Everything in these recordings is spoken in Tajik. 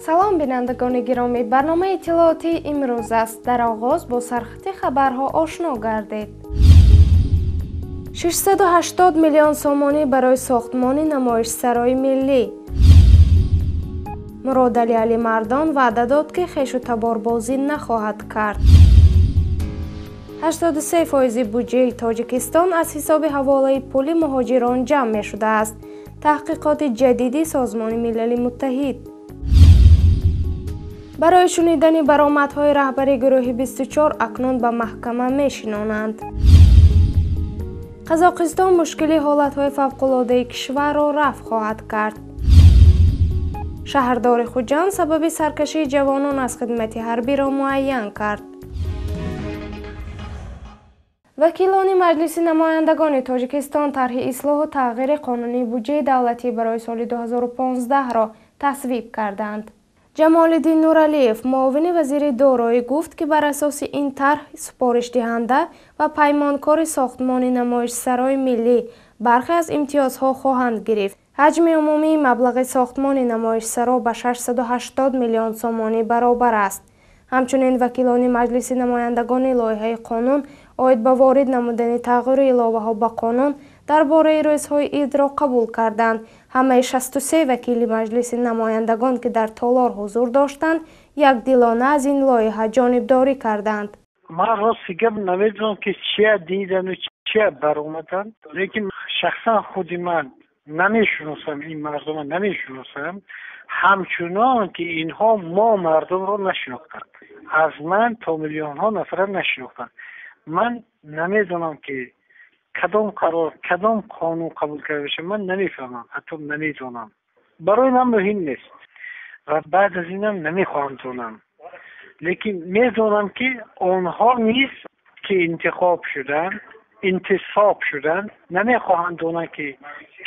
Салом, бинандагони гиромӣ, барномаи иттилоотии имрӯз аст. Дар оғоз бо сархати хабарҳо ошно гардед. 680 миллион сомонӣ барои сохтмони намоишсарои миллӣ. Муродалӣ Алимардон ваъда дод, ки хешу таборбозӣ нахоҳад кард. 83% буҷаи Тоҷикистон аз ҳисоби ҳаволаи пули муҳоҷирон ҷамъ мешудааст. Таҳқиқоти ҷадиди Созмони Милали Муттаҳид. Барои шунидани баромадҳои раҳбари гурӯҳи 24 акнун ба маҳкама мешинонанд. Қазоқистон мушкили ҳолатҳои фавқулодаи кишварро рафъ хоҳад кард. Шаҳрдори Хуҷанд сабаби саркашии ҷавонон аз хидмати ҳарбиро муайян кард. Вакилони Маҷлиси намояндагони Тоҷикистон тарҳи ислоҳу тағйири қонунии буҷаи давлатӣ барои соли 2015-ро тасвиб карданд. Ҷамолиддин Нуралиев, муовини вазири дороӣ, гуфт, ки бар асоси ин тарҳ супоришдиҳанда ва паймонкори сохтмони намоишсарои миллӣ бархе аз имтиёзҳо хоҳанд гирифт. Ҳаҷми умумии маблағи сохтмони намоишсаро ба 680 миллион сомонӣ баробар аст. Ҳамчунин вакилони Маҷлиси намояндагони лоиҳаи қонун оид ба ворид намудани тағйиру иловаҳо ба қонун дар бораи рӯзҳои идро қабул карданд. Ҳамаи 63 вакили Маҷлиси намояндагон, ки дар толор ҳузур доштанд, якдилона аз ин лоиҳа ҷонибдорӣ карданд. Ман рости гап намедонам, ки чия дидану чия баромаданд, лекин шахсан худи ман намешиносам, ин мардума намешиносам, ҳамчунон ки инҳо мо мардумро нашинохтанд, аз ман то миллионҳо нафара нашинохтанд. Ман намедонам, ки кадом қарор, кадом қонун қабул карда бошад, ман намефаҳмам, ҳатто намедонам. Барои ман муҳим нест ва баъд аз инам намехоҳам донам, лекин медонам, ки онҳо низ, ки интихоб шуданд, интисоб шуданд, намехоҳанд донанд, ки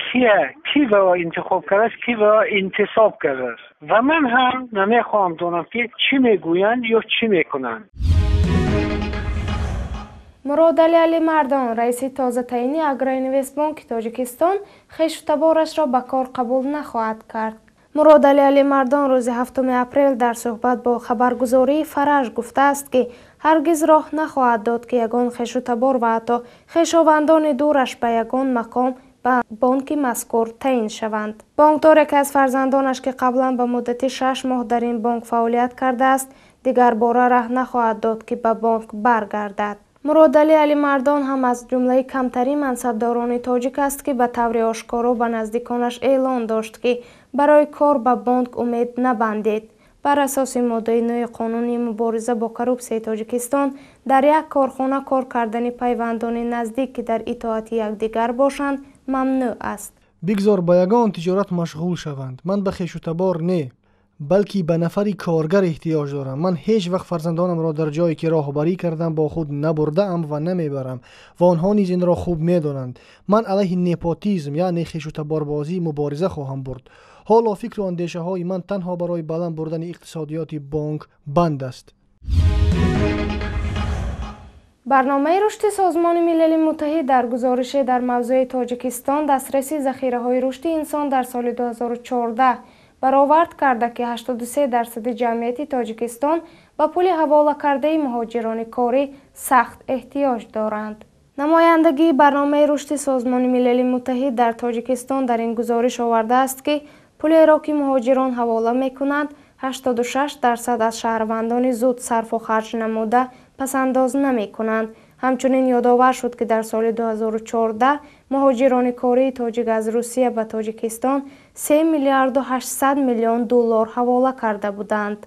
кия ки ба интихоб кардааст, ки ба интисоб кардааст, ва ман ҳам намехоҳам донам, ки чӣ мегӯянд ё чӣ мекунанд. Муродалӣ Алимардон, раиси тозатаъини Агроинвестбонки Тоҷикистон, хешу таборашро ба кор қабул нахоҳад кард. Муродалӣ Алимардон рӯзи 7 апрел дар суҳбат бо хабаргузории Фараж гуфтааст, ки ҳаргиз роҳ нахоҳад дод, ки ягон хешу табор ва ҳатто хешовандони дураш ба ягон мақом ба бонки мазкур таъин шаванд. Бонкдор яке аз фарзандонаш, ки қаблан ба муддати 6 моҳ дар ин бонк фаъолият кардааст, дигарбора раҳ нахоҳад дод, ки ба бонк баргардад. Муродалӣ Алимардон ҳам аз ҷумлаи камтарин мансабдорони тоҷик аст, ки ба таври ошкоро ба наздиконаш эълон дошт, ки барои кор ба бонк умед набандед. Бар асоси моддаи 9 қонуни мубориза бо коррупсияи Тоҷикистон, дар як корхона кор кардани пайвандони наздик, ки дар итоати якдигар бошанд, мамнӯъ аст. Бигзор ба ягон тиҷорат машғул шаванд. Ман ба хешутабор не, балки ба нафари коргар эҳтиёҷ дорам. Ман ҳеҷ вақт фарзандонамро дар ҷое, ки роҳбарӣ кардам, бо худ набурдаам ва намебарам ва онҳо низ инро хуб медонанд. Ман алайҳи непотизм, яъне хешутаборбозӣ, мубориза хоҳам бурд. Ҳоло фикру андешаҳои ман танҳо барои баланд бурдани иқтисодиёти бонк банд аст. Барномаи рушди Созмони Милали Муттаҳид дар гузорише дар мавзӯи Тоҷикистон дастраси захираҳои рушди инсон дар соли 2014 баровард карда, ки 83% ҷамъияти Тоҷикистон ба пули ҳаволакардаи муҳоҷирони корӣ сахт эҳтиёҷ доранд. Намояндагии барномаи рушди Созмони Милали Муттаҳид дар Тоҷикистон дар ин гузориш овардааст, ки пулеро, ки муҳоҷирон ҳавола мекунанд, 86% аз шаҳрвандони зуд сарфу харҷ намуда пасандоз намекунанд. Ҳамчунин ёдовар шуд, ки дар соли 2014 муҳоҷирони кории тоҷик аз Русия ба Тоҷикистон 3 миллиарду 800 миллион доллар ҳавола карда буданд.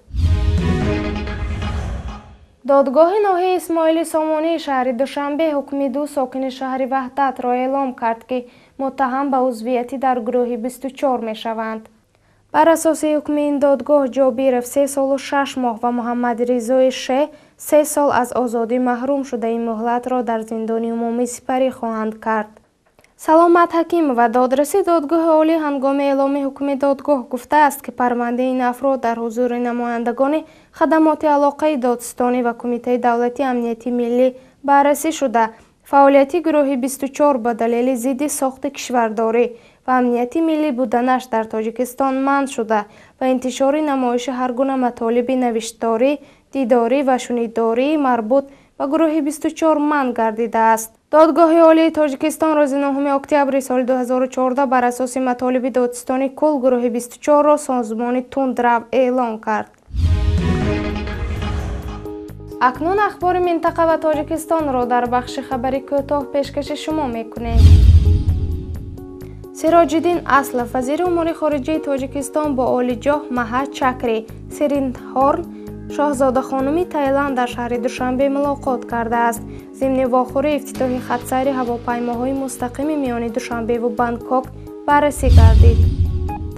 Додгоҳи ноҳияи Исмоили Сомонии шаҳри Душанбе ҳукми ду сокини шаҳри Ваҳдатро эълом кард, ки муттаҳам ба узвияти дар гурӯҳи 24 мешаванд. Бар асоси ҳукми ин додгоҳ, Ҷобиров 3 солу 6 моҳ ва Муҳаммадризои Ше 3 сол аз озодӣ маҳрум шуда ин муҳлатро дар зиндони умумӣ сипарӣ хоҳанд кард. Саломат Ҳакимова, додраси додгоҳи олӣ, ҳангоми эъломи ҳукми додгоҳ гуфтааст, ки парвандаи ин афрод дар ҳузури намояндагони хадамоти алоқаи додстонӣ ва Кумитаи давлатии амнияти миллӣ баррасӣ шуда, фаъолияти гурӯҳи 24 ба далели зидди сохти кишвардорӣ ва амнияти миллӣ буданаш дар Тоҷикистон манъ шуда ва интишори намоиши ҳар гуна матолиби навишторӣ, дидорӣ ва шунидории марбут ба гурӯҳи 24 манъ гардидааст. Додгоҳи Олии Тоҷикистон рӯзи 9 октябри соли 2014 бар асоси матолиби Додситони кулл гурӯҳи 24-ро созмони тундрав эълон кард. Акнун ахбори минтақа ва Тоҷикистонро дар бахши хабари кӯтоҳ пешкаши шумо мекунем. Сироҷиддин Аслов, вазири умури хориҷаи Тоҷикистон, бо олиҷоҳ Маҳа Чакри Сиринтҳорн, шоҳзода хонуми Таиланд, дар шаҳри Душанбе мулоқот кардааст. Зимни вохӯрӣ ифтитоҳи хатсайри ҳавопаймоҳои мустақими миёни Душанбеву Бангкок баррасӣ гардид.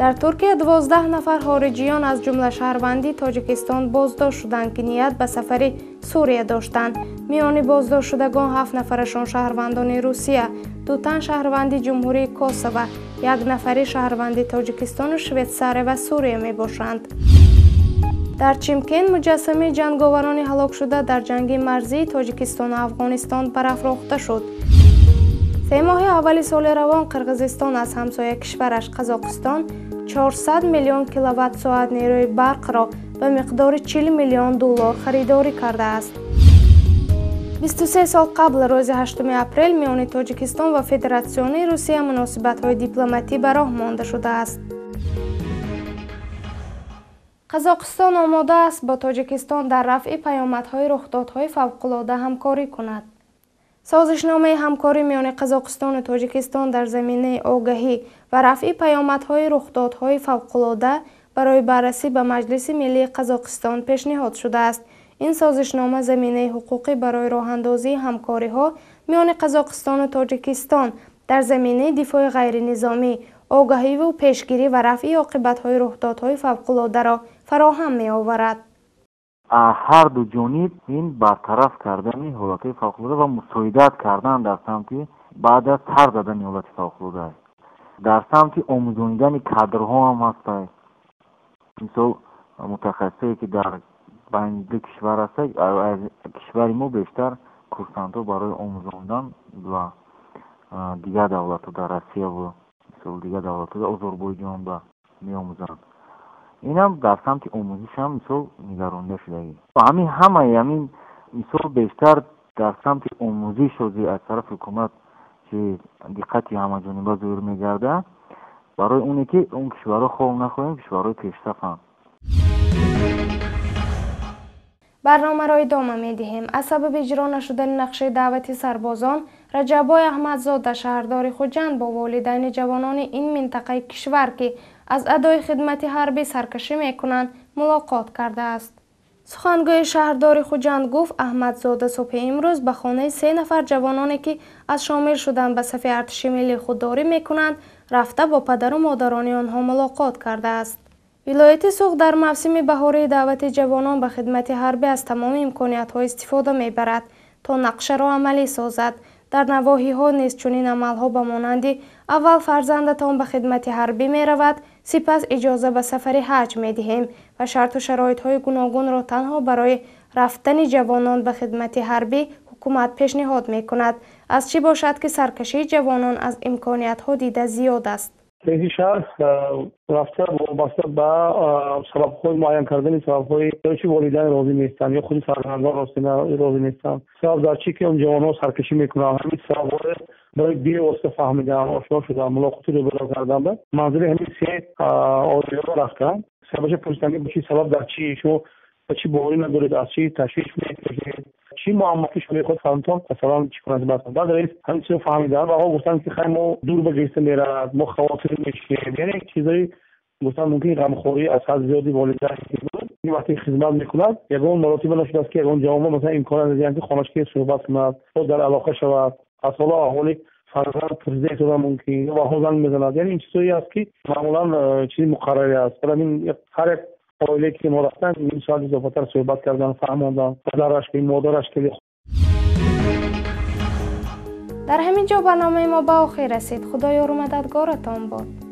Дар Туркия 12 нафар хориҷиён, аз ҷумла шаҳрванди Тоҷикистон, боздошт шуданд, ки ният ба сафари Сурия доштанд. Миёни боздоштшудагон 7 нафарашон шаҳрвандони Русия, 2 тан шаҳрванди Ҷумҳурии Косово, 1 нафари шаҳрванди Тоҷикистону Швейтсария ва Сурия мебошанд. Дар Чимкент муҷассамаи ҷанговарони ҳалокшуда дар ҷанги марзии Тоҷикистону Афғонистон барафрохта шуд. 3 моҳи аввали соли равон Қирғизистон аз ҳамсоя кишвараш Қазоқистон 400 миллион киловатт-соат нерӯи барқро ба миқдори 40 миллион доллар харидорӣ кардааст. 23 сол қабл, рӯзи 8 апрел, миёни Тоҷикистон ва Федератсиони Русия муносибатҳои дипломатӣ ба роҳ монда шудааст. Қазоқистон омода аст бо Тоҷикистон дар рафъи паёмадҳои рухдодҳои фавқулода ҳамкорӣ кунад. Созишномаи ҳамкорӣ миёни Қазоқистону Тоҷикистон дар заминаи огаҳӣ ва рафъи паёмадҳои рухдодҳои фавқулода барои баррасӣ ба Маҷлиси Миллии Қазоқистон пешниҳод шудааст. Ин созишнома заминаи ҳуқуқӣ барои роҳандозии ҳамкориҳо миёни Қазоқистону Тоҷикистон дар заминаи дифои ғайринизомӣ, огаҳиву пешгирӣ ва рафъи оқибатҳои рухдодҳои фавқулодаро фароҳам меоварад. Ҳар ду ҷониб ин бартараф кардани ҳолатҳои фавқулода ва мусоидат кардан дар самти баъд аз сар задани ҳолати фавқулода аст. Дар самти омӯзонидани кадрҳо ҳам ҳастанд. Мисол, мутахассисое ки дар байни ду кишвар ҳастанд, аз кишвари мо бештар курсантҳо барои омӯзондан ва дигар давлатҳо, дар Россияву мисол дигар давлатҳо, Озарбойҷон ба меомӯзанд. Инам дар самти омӯзиш ҳам мисол нигаронда шудагӣ. Ҳамин ҳамаи ҳамин мисол бештар дар самти омӯзиш ҳозир аз тарафи ҳукумат ки диққати ҳамаҷониба зоҳир мегардад, барои оне ки он кишварҳо хоҳ нахоҳем кишварҳои пешсафанд. Барномаро идома медиҳем. Аз сабаби иҷро нашудани нақшаи даъвати сарбозон, Раҷаббой Аҳмадзода, шаҳрдори Хуҷанд, бо волидайни ҷавонони ин минтақаи кишвар, ки аз адои хидмати ҳарбӣ саркашӣ мекунанд, мулоқот кардааст. Сухангӯи шаҳрдори Хуҷанд гуфт, Аҳмадзода субҳи имрӯз ба хонаи 3 нафар ҷавононе, ки аз шомил шудан ба сафи артиши миллӣ худдорӣ мекунанд, рафта бо падару модарони онҳо мулоқот кардааст. Вилояти Суғд дар мавсими баҳории даъвати ҷавонон ба хидмати ҳарбӣ аз тамоми имкониятҳо истифода мебарад, то нақшаро амалӣ созад. Дар навоҳиҳо низ чунин амалҳо ба монанди аввал фарзандатон ба хидмати ҳарбӣ меравад, сипас иҷоза ба сафари ҳаҷ медиҳем ва шарту шароитҳои гуногунро танҳо барои рафтани ҷавонон ба хидмати ҳарбӣ ҳукумат пешниҳод мекунад. Аз чӣ бошад, ки саркашии ҷавонон аз имкониятҳо дида зиёд аст. Раиси шаҳр рафта вобаста ба сабабҳои муайян кардани сабабҳои ё чи волидайн розӣ нестанд ё худи фарзандон розӣ нестанд. Сабаб дар чӣ ки он ҷавонҳо саркашӣ мекунанд, ҳамин сабабҳое барои бевосита фаҳмидан, ошно шудан, мулоқоти рӯбарӯ кардан ба манзили ҳамин се оиларо рафтанд. Сабабша пурсиданд, ки чӣ сабаб дар чӣ, шумо ба чӣ боварӣ надоред, аз чӣ ташвиш мекашед, чӣ муаммо ки шумо мехоҳед фарзандтон масалан чӣ кунанд баъд. Баъд раис ҳамин чизро фаҳмиданд ва онҳо гуфтанд, ки хай мо дур ба гирифта меравад, мо хавотир мешавем. Яъне чизҳои гуфтанд мумкин ғамхорӣ аз ҳад зиёди волидайн ки буд. Ин вақте хизмат мекунад, ягон маротиба нашудааст, ки ягон ҷавонҳо масалан имкон надиҳанд, ки хонаш ки суҳбат кунад, ё дар алоқа шавад. Аз ҳоло аҳволи фарзанд пурсида истодан мумкин, ё баъҳо занг мезанад. Яъне ин чизҳое аст, ки маъмулан чизи муқаррарӣ аст. Барои ҳамин ҳар як оилае ки мо рафтан, ним соат изофатар суҳбат кардан, фаҳмондан, падараш ки, модараш ки. Дар ҳамин ҷо барномаи мо ба охир расид. Худо ёру мададгоратон бод.